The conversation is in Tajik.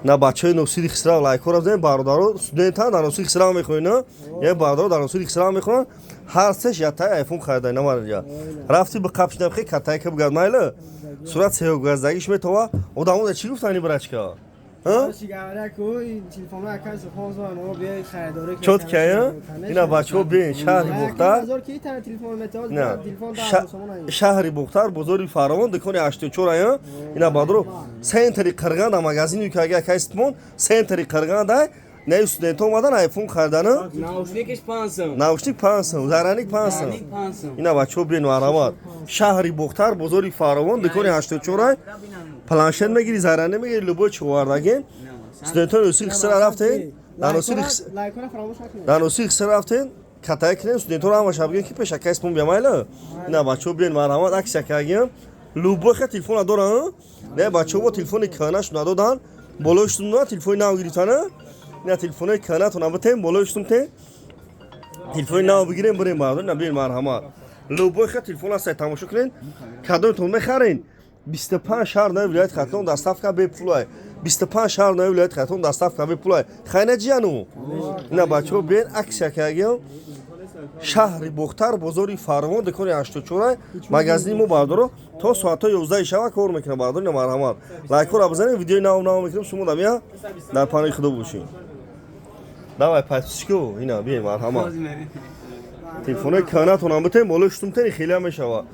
На бачаҳои Носири Хисрав, лайкҳоро бизанед, бародаро. Студентан, дар Носири Хисрав мехонед, на? Я бародаро дар Носири Хисрав мехонанд, ҳар сеш ятаи айфон харида намаря. Рафти ба қапшинам хе катайка бугад майла. Сурат сеҳогаздагиш метова. Одамо да чӣ гуфтани, брачка? Чот кая? Ина, бачаҳо, бин, шаҳри Бухтар. На, шаҳри Бухтар, бозори Фаровон, дукони 84 ая. Ина, бадро, центри Қирғанда магазини ки ага кайстмон, центри Қирғанда не студентҳо омадан айфон харидана. Наушникиш 5 сом. Наушник 5 сом, зараник 5 сом. Наушник 5 сом. Ина, бачаҳо, бин, марҳамат, шаҳри Бухтар, бозори Фаровон, дукони 84 ай. Планшет мегири, зараник мегири, любой чи овардагин. Студентҳои Носири Хисра рафтен, дар Носири дар Носири Хисра рафтен, катая кунем, студентҳоро ҳамаша бигӯем, ки пеш акайсмон биямайла. Ина, бачаҳо, биен, марҳамат, аксия кардагиам. Любой ха телефона доран. Не, бачаҳо бо телефони кӯҳнаш надодан, болои шутум телефони нав гирифтана. Ина, телефонои кӯҳнатона битем, болои шутум тем, телефони нав бигирем, бирем, бардор. Ина, биен, марҳамат, любой ха телефон ҳастай, тамошо кунен, кадомтон мехарен. 25 шаҳр нави вилояти Хатлон доставка бепулай. 25 шаҳр нави вилояти Хатлон доставка бепулай. Хайна ҷияну. Ина, бачаҳо, биен, аксия кардагиам. Шаҳри Бухтар, бозори Фаровон, дукони 84 магазини мо, бардоро, то соатҳои 11 шава кор мекунам, бардор. Ина, марҳамат, лайкҳоро бизанед, видеои нав нав мекунем. Шумо дамия дар паноҳи Худо бошед. Давай, подписчико, ина, биен, марҳамат, телефонои кӯҳнатонам битем, болои шутум тени хеле мешава.